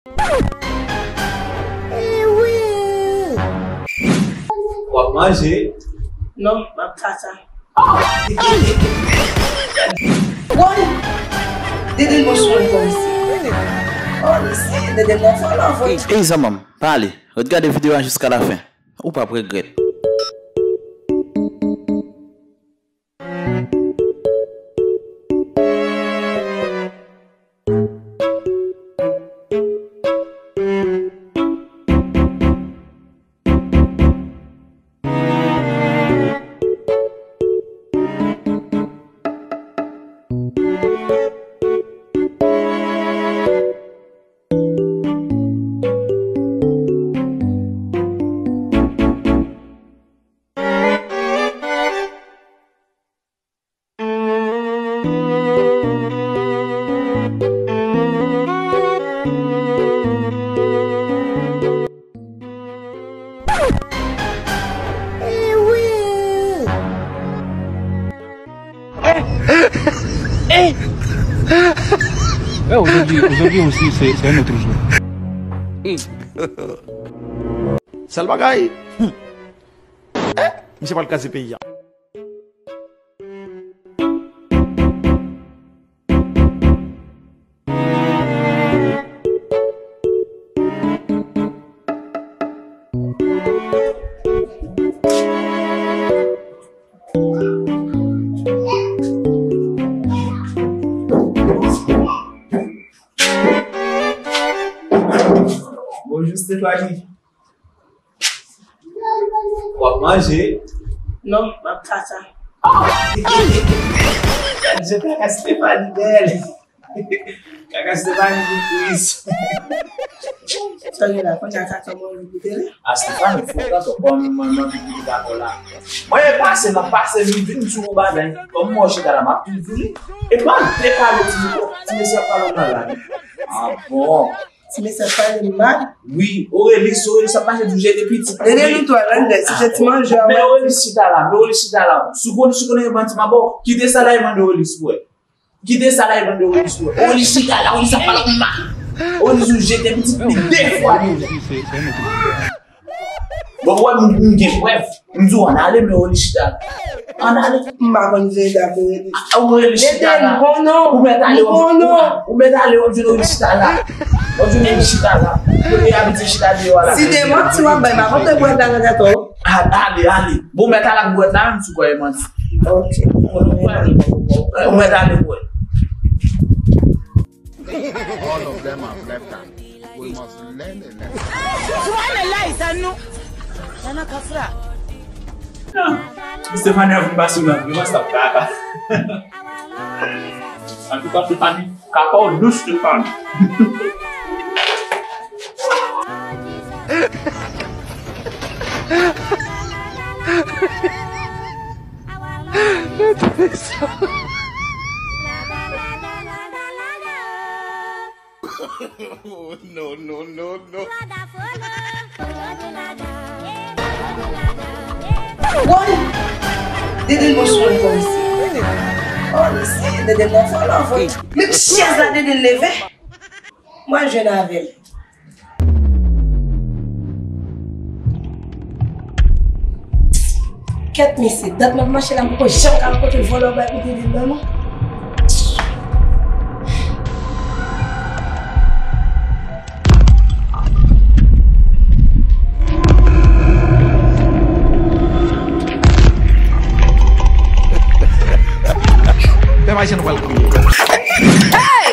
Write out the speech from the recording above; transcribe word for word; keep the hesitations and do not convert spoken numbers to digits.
Eh wi! W ap manje? Non, m ap tata. Woy! Dede, bon, sou mwen kòmsi. Oh, mesi, Dede, nan fò la, fò. Ey, zanmanm, pa ale. Ret gade videyo a jiska lafen. Ou p ap regrèt. Eh wi! Eh, aujourd'hui, aujourd'hui aussi, c'est, c'est un autre jour. Sèl bagay. Eh, misye pral kraze peyi a. Bonjou, Stéphanie. W ap manje? Non, m ap tata. Gad jan kaka Stéphanie bèl. Kaka Stéphanie pou tris. Sa gen la, konnya tata mwen vin goute li. A Stéphanie, fò tata, kòm mwen, mwen vin goute dakò la. Mwen e pase, m ap pase, m vin sou yon bagay. Kòm mwen chita la, m ap toujou li. E pa, e pale ti, ti mesye ap pale mal la. Ah bon. Ti mesye ap pale mal. Wi, Aurélie, si Aurélie ap mache toujou ede pitit. Ede nou tou, Alande, si se ti manje a. Men Aurélie chita la, men Aurélie chita la. Si w konnen, si w konnen gen bandi mabò, kite sa la e mande Aurélie si w wè. Kite sa la e mande Aurélie si w wè. Aurélie chita la, Aurélie ap pale mal. Aurélie toujou jete pitit li de fwa deja. Bon, wè, m, m gen prèv. M di w, ann ale, men Aurélie chita la. Ann ale. M pa konn Zeda pou Aurélie. A, Aurélie chita la. Dede, m konnen w. Ou mèt ale, w ap jwenn Aurélie chita la. W ap jwenn Aurélie chita la. Kote y abitye chita deyò a la. Si de manti w ap bay, m pa konn te bwè la nan tèt ou. A, ale, ale. Bon, mèt ale ak bwèt la, menm si w kwè e manti. Ok. Ou mèt ale, bwè. All of them have left hand. We must learn a lesson. Subhanallah, Sanu. Yana kafra. Stéphanie ap vin pase nan vre, mwen sa ap kaka. Antouka, Stéphanie, kaka w dous, Stéphanie. No, no, no, no. Woy! Dede, bon, sou mwen kòmsi. Oh, mesi, Dede, nan fò la, fò. Men chèz la, Dede, leve. Mwen jwenn avè l. Kèt mesye, dat m ap mache la, m poko janm ka rankontre vòlò bay pou Dede nan non. Pèp ayisyen nou pral kriye. Hey!